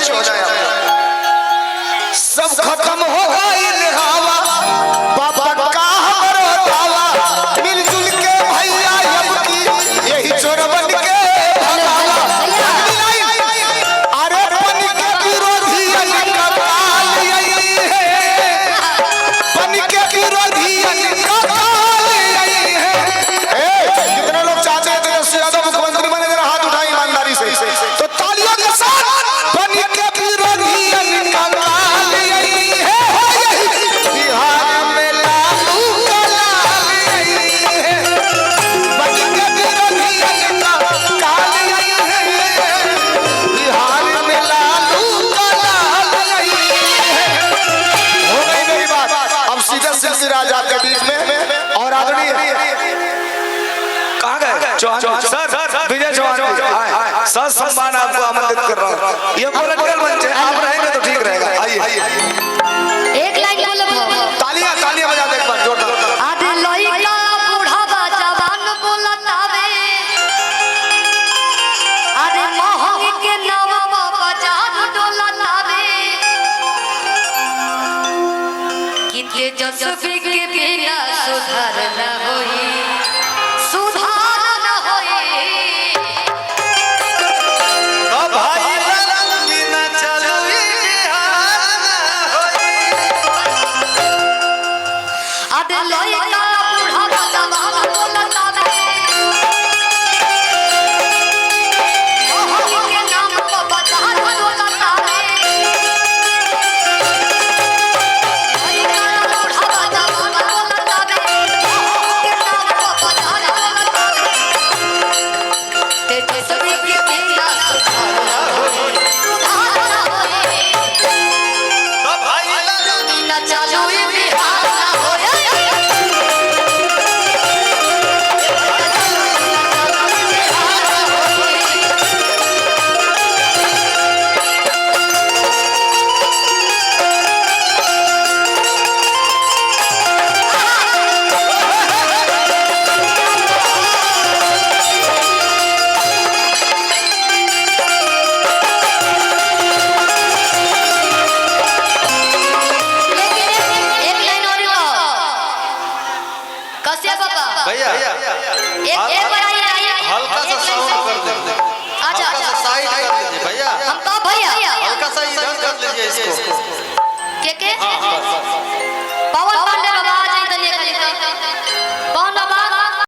पीछे हो जाए आप। सब खत्म हो गई हवा, बाबा का हमरो दावा, मिलजुल के भैया अब की यही चोरवन के भगावा। अरे बन के विरोधी कपाल आई है, बन के विरोधी कपाल आई है। ए, कितने लोग चाहते हैं तेजस्वी यादव मुख्यमंत्री बने, जरा हाथ उठाएं ईमानदारी से, तो तालियों के साथ। बन के विरोधी कपाल आई है, हो यही बिहार में लालू का लाल आई है। बन के विरोधी कपाल आई है, बिहार में लालू का लाल आई है। हो गई मेरी बात। अब सीधे सिलसिला आपके बीच में और आदरणीय कहाँ गए चौहान सर? विजय चौहान जी, आए। सर, सम्मान आपको आमंत्रित कर रहा हूँ। ये पॉलिटिकल मंच है, आप रहेंगे तो ठीक रहेगा। आइए। एक लाइन बोलो। तालियां, तालियां बजा दे एक बार जोरदार। अरे लइका, बुढ़ावा, जवान बोलतावे, अरे महंग के नाम पर बाजार डोलतावे कि तेजस्वी के बिना सुधार न होई, सुधार न होई। तो भाई, लालू बिना चलो बिहार ना होई। अरे लइका